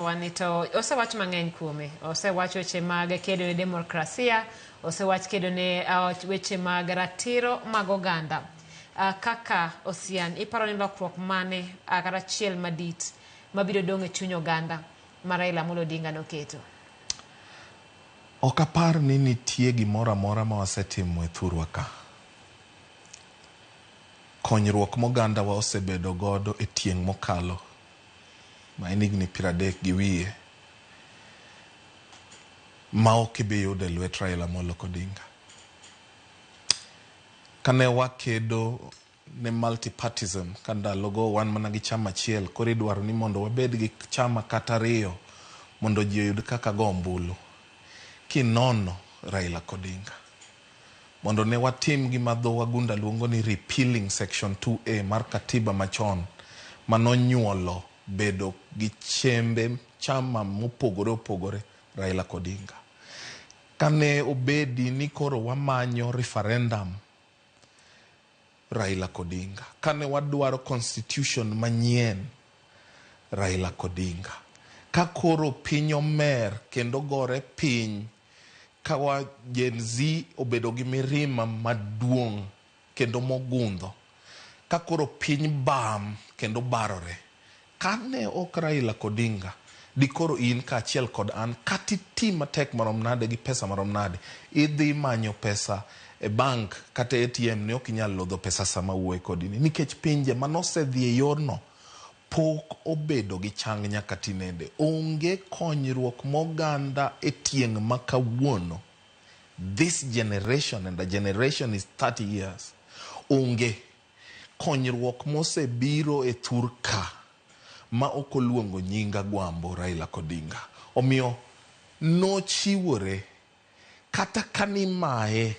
Wani to osewach mang'eny kuome. Osewach weche mag kedo ne demokrasia, osewach kedo ne weche mag ratiro mag oganda. Kaka Osiany, iparo ni lokruok mane kata achiel madit mabiro dong' e chuny oganda ma Raila Amolo Odinga noketo? Ok apar ni nitie gimoro amora ma wasetimo e thurwa ka. Konyruok mogandawa osebedo godo e tieng' mokalo ma en higni 30 gi wiye ma ok ibi yudo e lwet Raila Amolo Odinga. Kane wakedo ne multipartism ka ndalogo wan mana gi chama achiel koro idwaro ni mondo wabed gi chama kata ariyo mondo ji oyud kaka go ombulu. Kinono Raila Odinga mondo ne watim gima dho wagunda luongo ni repealing section 2A mar katiba machon manonyuolo bedo gi chembe chama mopogore opogore Raila Odinga. Kane obedi ni koro wamanyo referendum Raila Odinga. Kane wadwaro constitution manyien Raila Odinga. Ka koro piny omer kendo gore piny ka wa Gen Z obedo gi mirima maduong' kendo mogundho. Ka koro piny bam kendo barore. Kane ok Raila Odinga, dikoro in kaachiel kod an kata iti matek marom nade gi pesa marom nade, idhi manyo pesa e bank kata ATM ne ok inyal lodho pesa sama awuoyo kodi ni. Nikech pinje manosedhi e yorno pok obedo gi chang nyaka tinende. Onge konyruok moganda e tieng' ma kawuono. This generation, and a generation is 30 years. Onge konyruok mosebiro e thur ka ma ok oluongo nying Agwambo Raila Odinga. Omiyo nochiwore kata kanimaye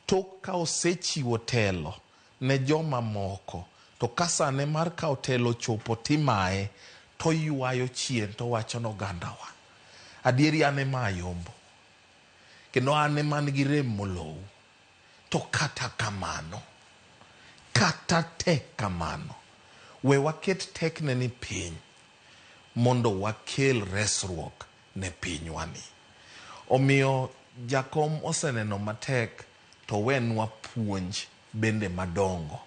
tok ka osechiwo telo ne joma moko to ka sane mar kawo telo ochopo timaye toywayo chien towacho ne ogandawa adieri an ema ayombo kendo an ema an gi rem molou to kata kamano kata tek kamano we waket tekne ni piny mondo wakel resruok ne pinywani. Omiyo jakom oseneno matek to wenwa puonj bende madongo.